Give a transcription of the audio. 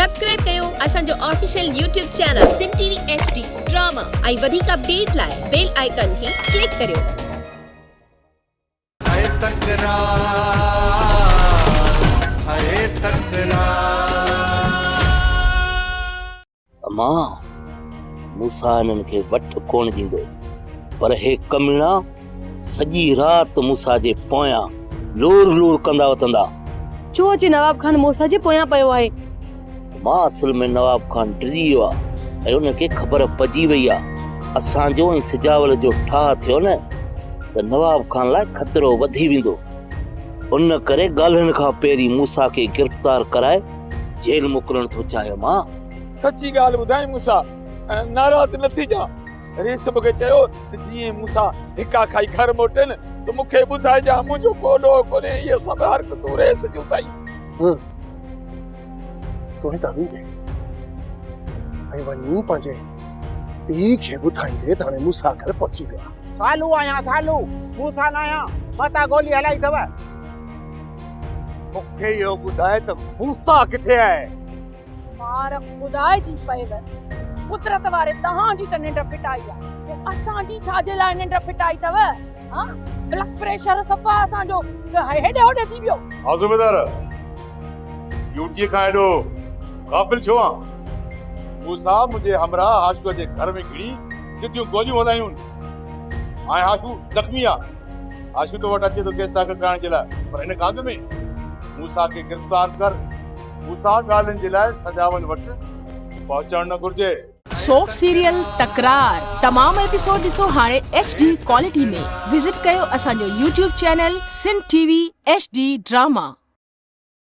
Subscribe ڪيو اسان جو official YouTube channel Sindh T V H D drama ۽ وڌيڪ اپڊيٽ لاء بيل آئيڪان کي ڪلڪ ڪريو. اي تڪرار اي تڪرار. امان، موسيٰ هنن کي وٺ ڪونه ڏيندو، پر هي ڪميڻا سڄي رات موسيٰ جي پويان لور لور ڪندا وتندا. ڇو اچي نواب خان موسيٰ جي پويان پيو آهي؟ امان، اصل ۾ نواب خان ڊڄي ويو آهي ۽ ان کي خبر پئجي وئي آهي، اسان جو ۽ سجاول جو ٺاهه ٿيو نه ته نواب خان لاء خطرو وڌي ويندو. ان ڪري ڳالهين کان پهرين موسيٰ کي گرفتار ڪرائي جيل موڪلڻ ٿو چاهي امان. سچي ڳالهه ٻڌائين موسيٰ، ناراض نه ٿيجان. رئيس مون کي چيو ته جيئن موسيٰ ڌڪا کائي گهر موٽين ته مون کي ٻڌائجان، منهنجو ڪو ڏوهه ڪونهي، اهي سڀ حرڪتون رئيس جون اٿئي. هون، تون هتان ويندين ۽ وڃي پنهنجي پيء کي ٻڌائيندين ته هاڻي موسيٰ گهر پهچي ويو آهي. سالو آهيان سالو، موسيٰ ناهيان، متان گولي هلائي اٿو. مون کي اهو ٻڌاء ته موسيٰ ڪٿي آهي؟ مار خدا جي پيو، قدرت واري توهان جي ته ننڊ ڦٽائي آ، پوء اسان جي ڇا جي لاء ننڊ ڦٽائي اٿو؟ ها بلڊ پريشر صفا اسان جو هيڏي هوڏي ٿي ويو. ها صوبيدار، ڊيوٽيء کان ايڏو غافل ڇو آن؟ موسيٰ منهنجي همراهه هاشوء جي گهر ۾ گهڙي سڌيون گوليون هلايون. هاڻي هاشو زخمي آ. هاشو تو وٽ اچي ٿو ڪيس داخل ڪرائڻ جي لاء، پر ان کان اڳ ۾ موسيٰ کي گرفتار ڪر. موسيٰ ڳالهين جي لاء سجاول وٽ پهچڻ نه گهرجي. سوپ سيريل تڪرار تمام ايپيسوڊ ڏسو هاڻي ايڇ ڊي ڪوالٽي ۾ وزٽ ڪيو اسان جو YouTube channel Sindh T V H D drama.